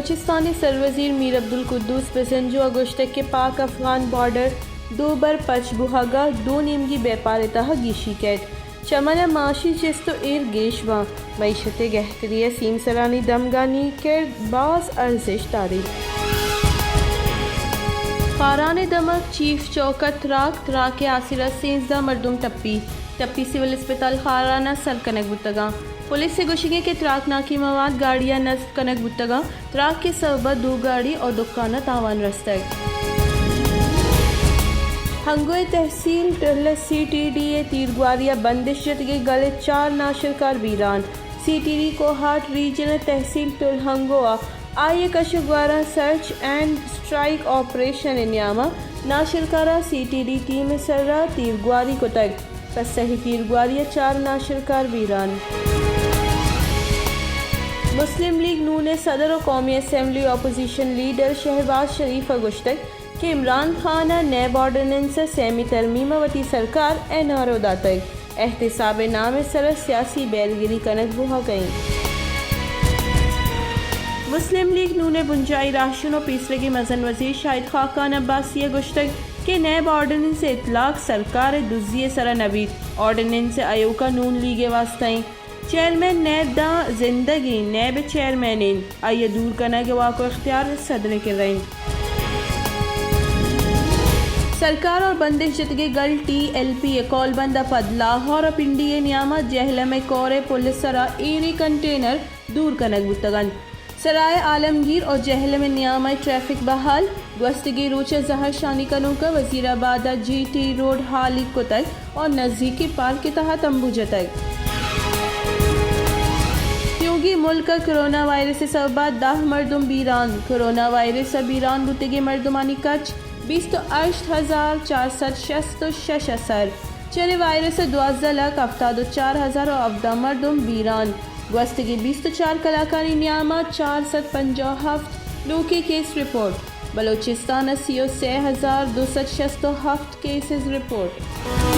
بلوچستان ءِ سروزیر میر عبدالقدوس بزنجو ءَ گوشتگ کہ پاک افغان بارڈر دوبر پچ بوھگ ءَ دو نیمگی بیپار ءِ تہ ءَ گیشی کیت۔ چمن ءَ معاشی چست ءُ ایر گیش باں۔ معیشت ءِ گہتری ءَ سیمسرانی دمگانی کرد باز ارزشت داریت۔ خاران ءِ دمگ چیف چوک ءَ تراک، تراک ءِ آسر ءَ سیزدہ مردم ٹپی، ٹپی سول اسپتال خاران ءَ سر کنگ بوتگ اَنت۔ پولیس ءِ گوشگ اِنت کہ تراکناکی مواد گاڑی ءَ نصب کنگ بوتگ اَنت۔ تراک ءِ سوب ءَ دو گاڑی ءُ دکان ءَ تاوان رستگ۔ ہنگو ءِ تحصیل ٹل ءَ سی ٹی ڈی ءِ تیرگواری ءَ بندش جتگیں گل ءِ چار ناشرکار بیران۔ سی ٹی ڈی کوہاٹ ریجن ءِ تحصیل ٹل ہنگو ءَ آئی ءِ کش ءُ گواراں سرچ اینڈ اسٹرائیک آپریشن ءِ نیام ءَ ناشرکاراں سی ٹی ڈی ٹیم ءِ سرا تیرگواری کتگ۔ پسہی تیرگواری ءَ چار ناشرکار بیران۔ مسلم لیگ نون ءِ صدر ءُ قومی اسمبلی اپوزیشن لیڈر شہباز شریف ءَ گوشتگ کہ عمران خان ءَ نیب آرڈیننس ءِ سیمی ترمیم ءَ وتی سرکار ءَ این آر او داتگ، احتساب ءِ نام ءِ سرا سیاسی بیلگری کنگ بوھگ ءَ اِنت۔ مسلم لیگ نون ءِ بنجاہی راہشون ءُ پیسریگیں مزن وزیر شاہد خاقان عباسی ءَ گوشتگ کہ نیب آرڈیننس ءِ اطلاق سرکار ءِ دزی ءِ سرا نہ بیت، آرڈیننس ءِ ایوک ءَ نون لیگ ءِ واستہ اِنت۔ چیئرمین نیب داں زندگ اِنت، نیب ءِ چیئرمین اِنت، آئی ءَ دور کنگ ءِ واک ءُ اختیار صدر ءِ کرا اِنت۔ سرکار ءَ بندش جتگیں گل ٹی ایل پی ءِ کولبند ءَ پد لاہور ءُ پنڈی ءِ نیام ءَ جہلم ءِ کور ءِ پل ءِ سرا ایریں کنٹینر دور کنگ بوتگ اَنت۔ سرائے عالمگیر ءُ جہلم ءِ نیام ءَ ٹریفک بحال۔ گوستگیں روچ ءَ زہرشانی کنوک ءَ وزیر آباد ءَ جی ٹی روڈ ہالیگ کتگ ءُ نزیکیں پارک ءِ تہا تمبو جتگ۔ پیوگی ملک ءَ کرونا وائرس ءِ سوب ءَ دہ مردم بیران۔ کرونا وائرس ءَ بیران بوتگیں مردمانی کچ بیست ءُ ہشت ہزار چار سد شست ءُ شش ءَ سر۔ چرے وائرس ءَ دوازدہ لکھ ہفتاد ءُ چار ہزار ءُ ہبدہ مردم بیران۔ گوستگیں بیست ءُ چار کلاکانی نیام ءَ چار سد پنجاہ ءُ ہفت نوکیں کیس رپورٹ۔ بلوچستان ءَ سی ءُ سے ہزار دو سد شست ءُ ہفت کیسز رپورٹ۔